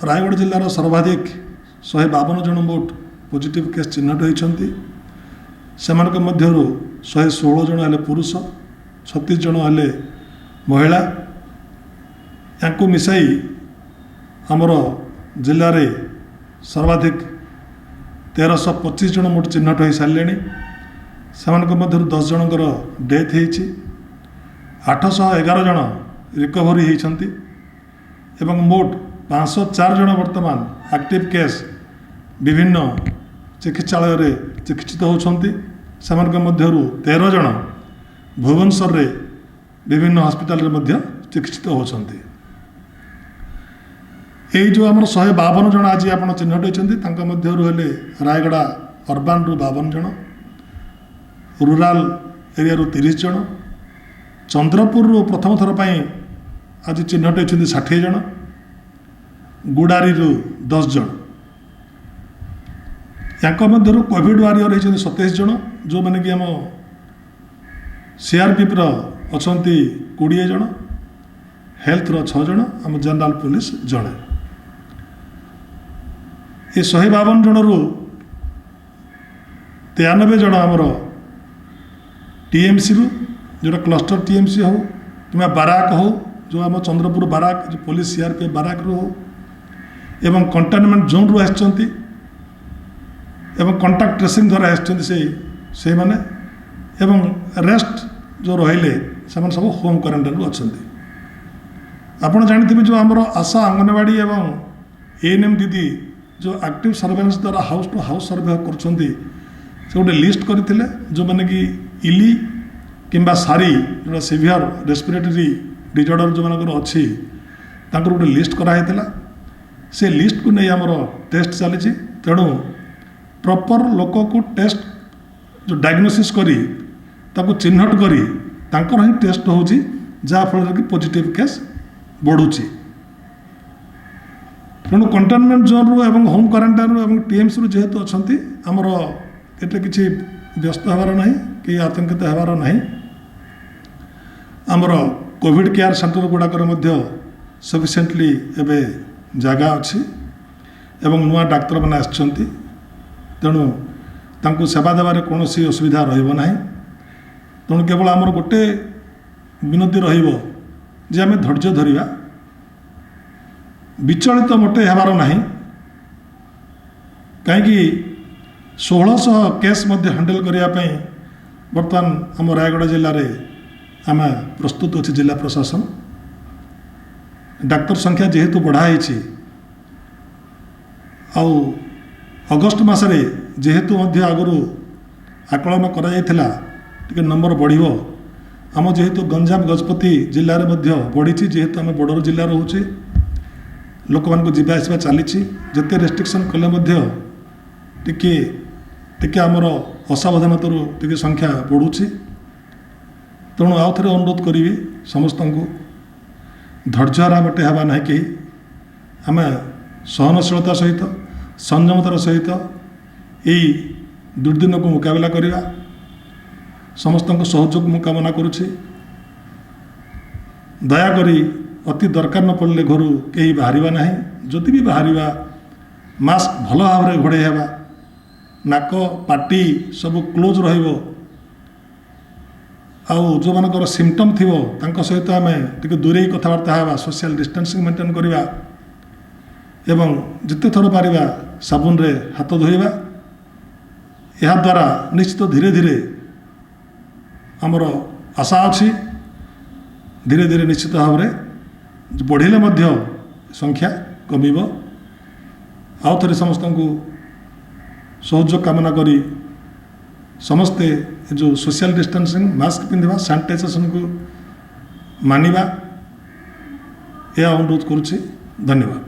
Rayagada ଜିଲ୍ଲାର ସର୍ବାଧିକ 152 ଜଣ ମୋଟ ପଜିଟିଭ୍ କେସ୍ ଚିହ୍ନଟ ହୋଇଛନ୍ତି। ସେମାନଙ୍କ ମଧ୍ୟରୁ 116 ଜଣ ହେଲେ ପୁରୁଷ, 36 ଜଣ ହେଲେ ମହିଳା। ୟାଙ୍କୁ ମିଶାଇ ଆମର ଜିଲ୍ଲାରେ ସର୍ବାଧିକ 1325 ଜଣ ମୋଟ ଚିହ୍ନଟ ହୋଇସାରିଲେଣି। ସେମାନଙ୍କ ମଧ୍ୟରୁ 10 ଜଣଙ୍କର ଡେଥ୍ ହେଇଛି, 811 ଜଣ ରିକଭରି ହେଇଛନ୍ତି ଏବଂ ମୋଟ 504 ଜଣ ବର୍ତ୍ତମାନ ଆକ୍ଟିଭ୍ କେସ୍ ବିଭିନ୍ନ ଚିକିତ୍ସାଳୟରେ ଚିକିତ୍ସିତ ହେଉଛନ୍ତି। ସେମାନଙ୍କ ମଧ୍ୟରୁ 13 ଜଣ ଭୁବନେଶ୍ୱରରେ ବିଭିନ୍ନ ହସ୍ପିଟାଲରେ ମଧ୍ୟ ଚିକିତ୍ସିତ ହେଉଛନ୍ତି। ଏଇ ଯେଉଁ ଆମର 152 ଜଣ ଆଜି ଆପଣ ଚିହ୍ନଟ ହୋଇଛନ୍ତି, ତାଙ୍କ ମଧ୍ୟରୁ ହେଲେ ରାୟଗଡ଼ା ଅର୍ବାନରୁ 52 ଜଣ, ରୁରାଲ ଏରିଆରୁ 30 ଜଣ, ଚନ୍ଦ୍ରପୁରରୁ ପ୍ରଥମ ଥର ପାଇଁ ଆଜି ଚିହ୍ନଟ ହୋଇଛନ୍ତି 60 ଜଣ, ଗୁଡ଼ାରୀରୁ 10 ଜଣ। ୟାଙ୍କ ମଧ୍ୟରୁ କୋଭିଡ଼ ୱାରିୟର ହେଇଛନ୍ତି 27 ଜଣ, ଯେଉଁମାନେ କି ଆମ ସିଆର୍ପିଏଫ୍ର ଅଛନ୍ତି 20 ଜଣ, ହେଲ୍ଥର 6 ଜଣ, ଆମ ଜେନେରାଲ ପୋଲିସ ଜଣେ। ଏ 152 ଜଣରୁ 93 ଜଣ ଆମର ଟିଏମ୍ସିରୁ, ଯେଉଁଟା କ୍ଲଷ୍ଟର ଟିଏମ୍ସି ହେଉ କିମ୍ବା ବାରାକ ହେଉ, ଯେଉଁ ଆମ ଚନ୍ଦ୍ରପୁର ବାରାକ, ଯେଉଁ ପୋଲିସ ସିଆର୍ପିଏଫ୍ ବାରାକରୁ ହେଉ ଏବଂ କଣ୍ଟେନମେଣ୍ଟ ଜୋନ୍ରୁ ଆସିଛନ୍ତି ଏବଂ କଣ୍ଟାକ୍ଟ ଟ୍ରେସିଂ ଦ୍ୱାରା ଆସିଛନ୍ତି ସେଇମାନେ ଏବଂ ରେଷ୍ଟ ଯେଉଁ ରହିଲେ ସେମାନେ ସବୁ ହୋମ୍ କ୍ୱାରେଣ୍ଟାଇନ୍ରୁ ଅଛନ୍ତି। ଆପଣ ଜାଣିଥିବେ, ଯେଉଁ ଆମର ଆଶା, ଅଙ୍ଗନବାଡ଼ି ଏବଂ ଏଏନ୍ଏମ୍ ଦିଦି ଯେଉଁ ଆକ୍ଟିଭ୍ ସର୍ଭେଲାନ୍ସ ଦ୍ୱାରା ହାଉସ୍ ଟୁ ହାଉସ୍ ସର୍ଭେ କରୁଛନ୍ତି, ସେ ଗୋଟେ ଲିଷ୍ଟ କରିଥିଲେ, ଯେଉଁମାନେ କି ଇଲି କିମ୍ବା ସାରି, ଯେଉଁଟା ସିଭିୟର ରେସ୍ପିରେଟରୀ ଡିଜର୍ଡ଼ର ଯେଉଁମାନଙ୍କର ଅଛି, ତାଙ୍କର ଗୋଟେ ଲିଷ୍ଟ କରାହେଇଥିଲା। ସେ ଲିଷ୍ଟକୁ ନେଇ ଆମର ଟେଷ୍ଟ ଚାଲିଛି। ତେଣୁ ପ୍ରପର୍ ଲୋକକୁ ଟେଷ୍ଟ ଯେଉଁ ଡାଇଗ୍ନୋସିସ୍ କରି ତାକୁ ଚିହ୍ନଟ କରି ତାଙ୍କର ହିଁ ଟେଷ୍ଟ ହେଉଛି, ଯାହାଫଳରେ କି ପଜିଟିଭ୍ କେସ୍ ବଢ଼ୁଛି। ତେଣୁ କଣ୍ଟେନମେଣ୍ଟ ଜୋନ୍ରୁ ଏବଂ ହୋମ୍ କ୍ୱାରେଣ୍ଟାଇନ୍ରୁ ଏବଂ ଟିଏମ୍ସିରୁ ଯେହେତୁ ଅଛନ୍ତି, ଆମର ଏତେ କିଛି ବ୍ୟସ୍ତ ହେବାର ନାହିଁ କି ଆତଙ୍କିତ ହେବାର ନାହିଁ। ଆମର କୋଭିଡ଼ କେୟାର ସେଣ୍ଟର ଗୁଡ଼ାକରେ ମଧ୍ୟ ସଫିସିଏଣ୍ଟଲି ଏବେ ଜାଗା ଅଛି ଏବଂ ନୂଆ ଡାକ୍ତରମାନେ ଆସିଛନ୍ତି। ତେଣୁ ତାଙ୍କୁ ସେବା ଦେବାରେ କୌଣସି ଅସୁବିଧା ରହିବ ନାହିଁ। ତେଣୁ କେବଳ ଆମର ଗୋଟେ ବିନତି ରହିବ ଯେ ଆମେ ଧୈର୍ଯ୍ୟ ଧରିବା, ବିଚଳିତ ମୋଟେ ହେବାର ନାହିଁ। କାହିଁକି 1600 କେସ୍ ମଧ୍ୟ ହ୍ୟାଣ୍ଡେଲ୍ କରିବା ପାଇଁ ବର୍ତ୍ତମାନ ଆମ ରାୟଗଡ଼ା ଜିଲ୍ଲାରେ ଆମେ ପ୍ରସ୍ତୁତ ଅଛି। ଜିଲ୍ଲା ପ୍ରଶାସନ, ଡାକ୍ତର ସଂଖ୍ୟା ଯେହେତୁ ବଢ଼ା ହେଇଛି ଆଉ ଅଗଷ୍ଟ ମାସରେ ଯେହେତୁ ମଧ୍ୟ ଆଗରୁ ଆକଳନ କରାଯାଇଥିଲା ଟିକେ ନମ୍ବର ବଢ଼ିବ, ଆମ ଯେହେତୁ ଗଞ୍ଜାମ, ଗଜପତି ଜିଲ୍ଲାରେ ମଧ୍ୟ ବଢ଼ିଛି। ଯେହେତୁ ଆମେ ବର୍ଡ଼ର ଜିଲ୍ଲା ରହୁଛି, ଲୋକମାନଙ୍କୁ ଯିବା ଆସିବା ଚାଲିଛି। ଯେତେ ରେଷ୍ଟ୍ରିକ୍ସନ୍ କଲେ ମଧ୍ୟ ଟିକେ ଟିକେ ଆମର ଅସାବଧାନତାରୁ ଟିକେ ସଂଖ୍ୟା ବଢ଼ୁଛି। ତେଣୁ ଆଉ ଥରେ ଅନୁରୋଧ କରିବି ସମସ୍ତଙ୍କୁ, ଧୈର୍ଯ୍ୟହରା ମୋଟେ ହେବା ନାହିଁ କେହି। ଆମେ ସହନଶୀଳତା ସହିତ, ସଂଯମତାର ସହିତ ଏଇ ଦୁର୍ଦିନକୁ ମୁକାବିଲା କରିବା। ସମସ୍ତଙ୍କ ସହଯୋଗ ମୁଁ କାମନା କରୁଛି। ଦୟାକରି ଅତି ଦରକାର ନ ପଡ଼ିଲେ ଘରୁ କେହି ବାହାରିବା ନାହିଁ। ଯଦି ବି ବାହାରିବା, ମାସ୍କ ଭଲ ଭାବରେ ଘୋଡ଼େଇ ହେବା, ନାକ ପାଟି ସବୁ କ୍ଲୋଜ୍ ରହିବ। ଆଉ ଯେଉଁମାନଙ୍କର ସିମ୍ପଟମ୍ ଥିବ, ତାଙ୍କ ସହିତ ଆମେ ଟିକେ ଦୂରେଇ କଥାବାର୍ତ୍ତା ହେବା, ସୋସିଆଲ ଡିଷ୍ଟାନ୍ସିଂ ମେଣ୍ଟେନ୍ କରିବା ଏବଂ ଯେତେ ଥର ପାରିବା ସାବୁନରେ ହାତ ଧୋଇବା। ଏହାଦ୍ୱାରା ନିଶ୍ଚିତ ଧୀରେ ଧୀରେ ଆମର ଆଶା ଅଛି, ଧୀରେ ଧୀରେ ନିଶ୍ଚିତ ଭାବରେ ବଢ଼ିଲେ ମଧ୍ୟ ସଂଖ୍ୟା କମିବ। ଆଉ ଥରେ ସମସ୍ତଙ୍କୁ ସହଯୋଗ କାମନା କରି ସମସ୍ତେ ଏ ଯେଉଁ ସୋସିଆଲ ଡିଷ୍ଟାନ୍ସିଂ, ମାସ୍କ ପିନ୍ଧିବା, ସାନିଟାଇଜେସନକୁ ମାନିବା, ଏହା ଅନୁରୋଧ କରୁଛି। ଧନ୍ୟବାଦ।